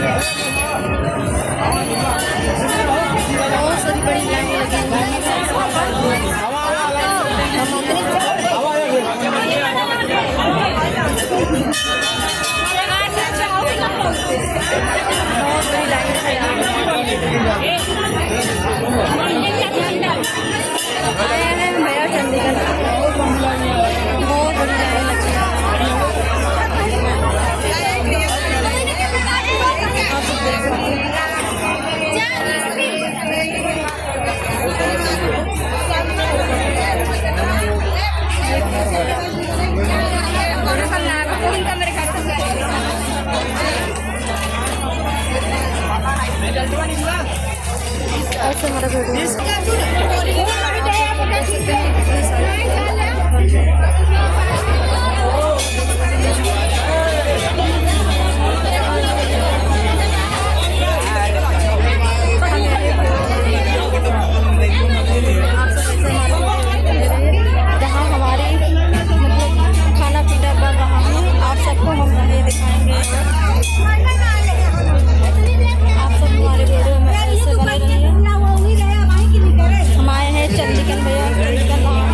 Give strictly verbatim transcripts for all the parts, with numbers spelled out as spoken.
बहुत सारी बड़ी लाइनें लगी हुई हैं। बहुत बड़ी लाइन है। आए हैं भैया चंडीगढ़। बहुत बड़ी लाइन लगी है। ऐसे हमारा वीडियो। जहाँ हमारे मतलब खाना पीना बन रहा है, आप सबको हम वहीं दिखाएंगे। आप सब हमारे वीडियो में ऐसे बने रहिए। हम आए हैं चंडीगढ़ भैया, चंडीगढ़ धाम।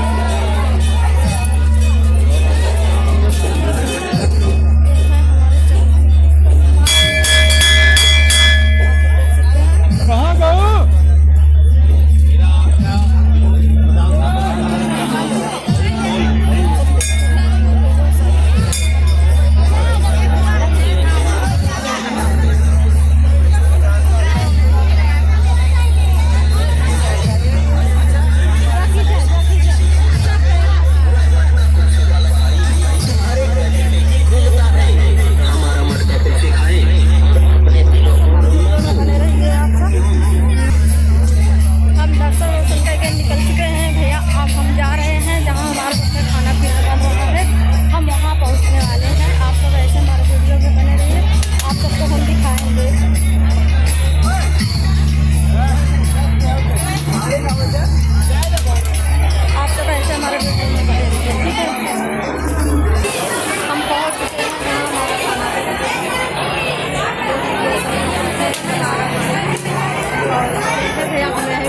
कहाँ गए? हम दर्शन वर्शन करके निकल चुके हैं भैया, अब हम जा रहे हैं जहाँ हमारा सबका खाना पीना बन रहा है, हम वहाँ पहुँचने वाले हैं। आप सब ऐसे हमारे वीडियो में बने रहिए, आप सबको हम दिखाएंगे। आप सब ऐसे हमारे वीडियो में बने रहिए, ठीक है? हम पहुँच चुके हैं, यहाँ हमारा खाना भैया हमें